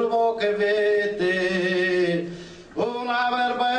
su boche fit una berbeche.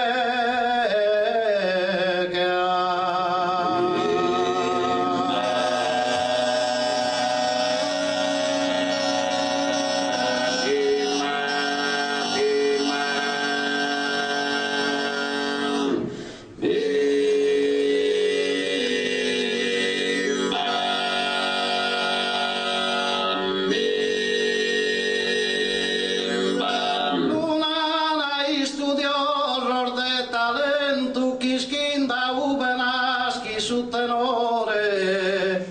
Un'ana istudiosos de talentu chi ischin da ube naschit su tenore.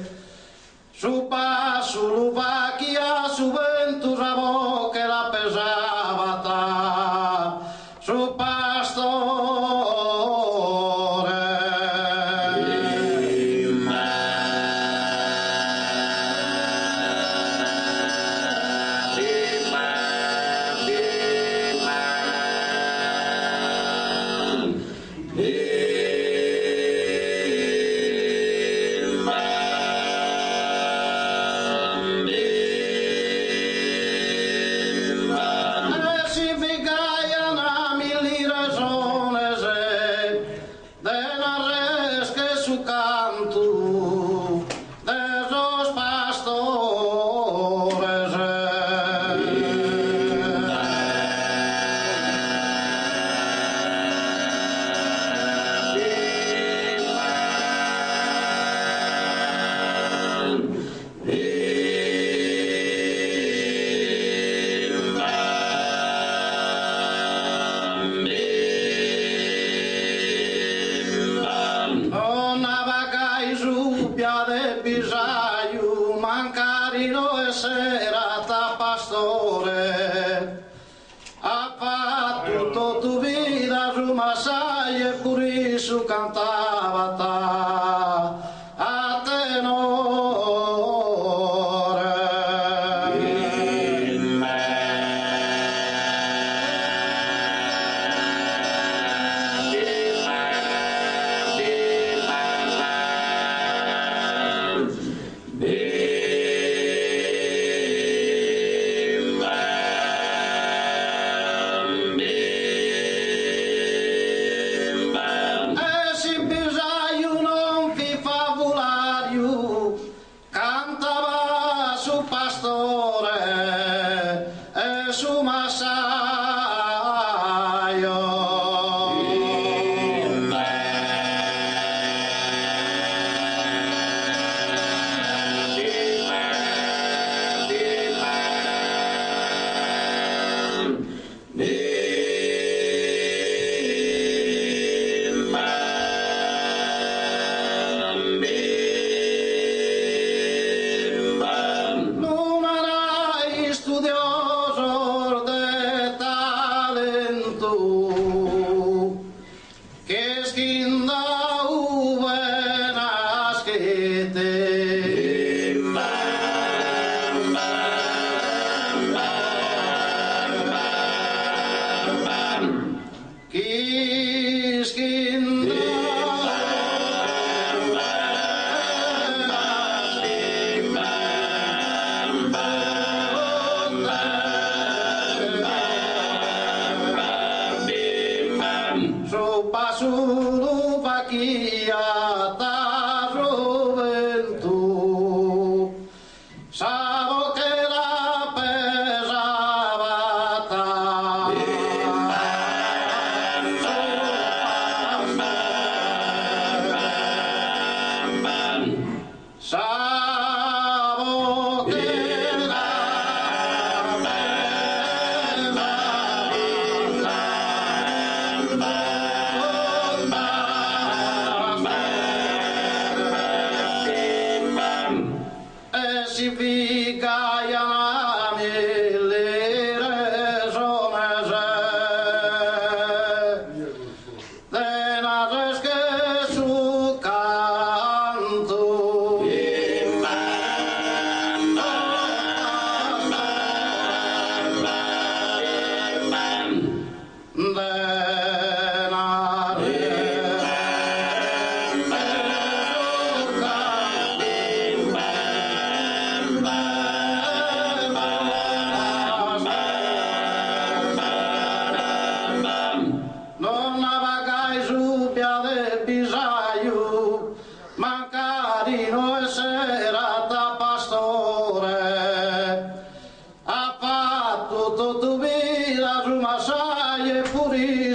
Su passu lu fachiat su bentu sa boche la pesabat su pastore. E si ficaian milli resones de narrer ch'est su cantu de sos pastores. Donna gai supia de bisaju, mancari no esserat pastore. At fattu totu vida su massaju e puru issu cantabat a tenore. E si bisaju non fit favularju, cantabat su pastore e su massaju. Non ana istudiosos de talentu chi ischin da ube naschit. Chi ischin da ube naschit. Su passu lu fachiat su bentu, sa boche la pesabat su pastore. Sa boche la pesabat.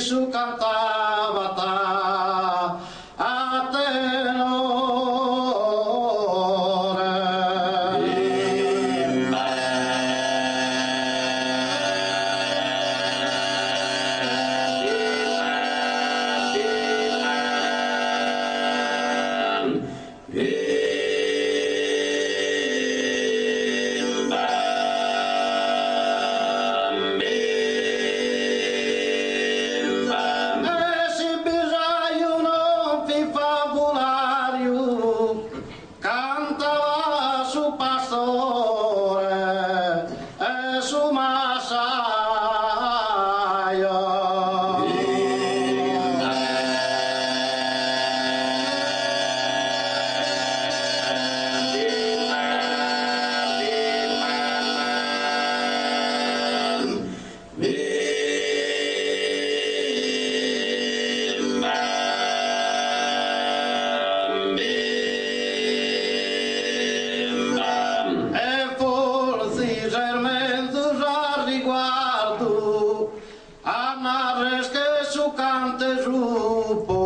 Issu cantabat a tenore. E si bisaju non fit fabulariu, cantabat su pastore e su massaju. E fortzis est menzus a riguardu a narrer che su cant'e su.